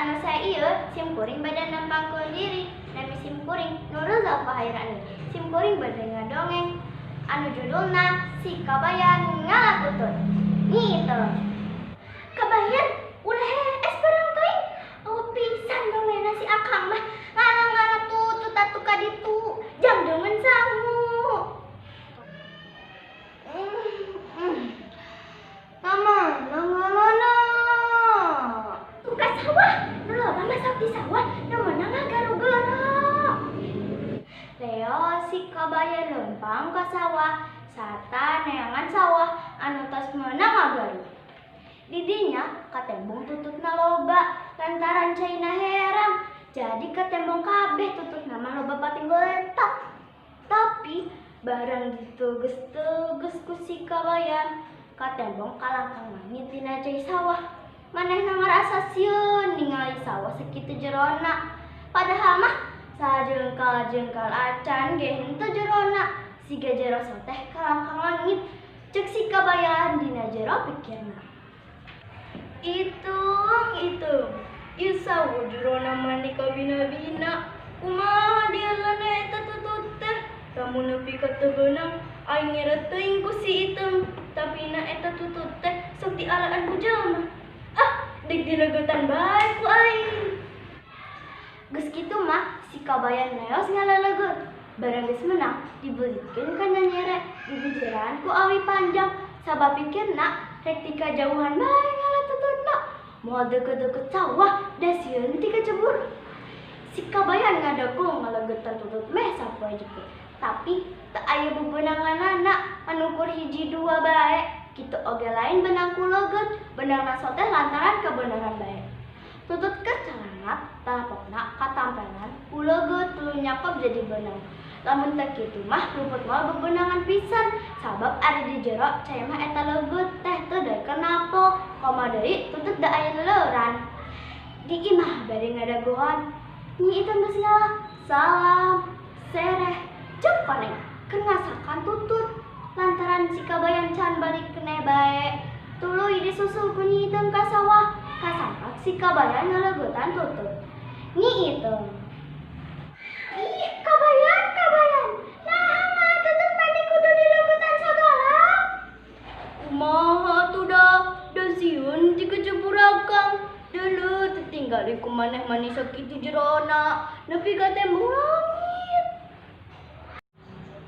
Carita anu saya ieu sim kuring bade nempangkeun diri. Nami sim kuring Nurul Zalfa Hairani. Sim kuring bade ngadongeng anu judulna Si Kabayan Ngala Tutut. Nyi Iteung. Kabayan ulah hees barang teuing. Oh pisan gawena si Akang mah ngala-ngala tutut atuh ka ditu. Jang deungeun sangu. Mama, ngalana. Tuh ka sawah, nu loba masak di sawah, nu meunang ngagarugero. Leo si Kabayan leumpang ka sawah, sarta neangan sawah anu tos meunang ngagaru. Di dinya katembong tututna loba lantaran caina herang, jadi katembong kabeh tututna mah loba pating goletak. Tapi barang diteges-teges ku si Kabayan, katembong kalangkang langit dina cai sawah. Manehna ngarasa sieun ningali sawah sakitu jerona. Padahal mah sajengkal-jengkal acan ge henteu jerona. Siga jero soteh kalangkang langit, ceuk si Kabayan dina jero pikirna. Itung, itung, ieu sawah jerona mani kabina-bina. Kumaha dialana eta tutut teh? Lamun nepi ka teu beunang, aing ngera teuing ku si Iteung. Tapi na eta tutut teh sok dialaan ku jelema. Ah, deuk dilegetan bae ku aing. Geus kitu mah si Kabayan leos ngalalegeut. Barang geus meunang, dibelitkeun kana nyere, dijejeran ku awi panjang. Sabab pikirna rek ti kajauhan bae ngala tututna. Moal deukeut-deukeut sawah, da sieun ti kacebur. Si Kabayan ngadago ngalegetan tutut meh sapoe jeput. Tapi teu aya bebenanganana, anu ukur hiji dua bae. Kitu oge lain benang ku leugeut, benangna soteh lantaran kebenaran bae. Tutut keur calangat, talapokna katampelan ku leugeut tuluy nyakob jadi benang. Lamun teu kitu mah luput moal bebenangan pisan, sabab ari di jero cai mah eta leugeut teh teu daekeun napok. Komo deui tutut da aya leleuran. Di imah bari ngadagoan, Nyi Iteung geus ngala, salam, sereh, jeung koneng keur ngasakan tutut. Lantaran si Kabayan can balik keneh bae, tuluy disusul ku Nyi Iteung ka sawah, kasampak si Kabayan ngaleugetan tutut. Nyi Iteung. Ih, Kabayan, Kabayan, naha mah tutut mani kudu dileugetan sagala? Kumaha atuh da, da sieun ti kecebur akang. Deuleu tetinggali ku maneh mani sakitu jerona, nepi ka tembong langit.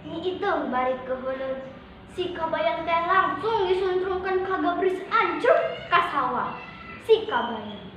Nyi Iteung bari keuheuleut. Si Kabayan teh langsung disuntrungkeun ka gabris anjruk ka sawah. Si Kabayan.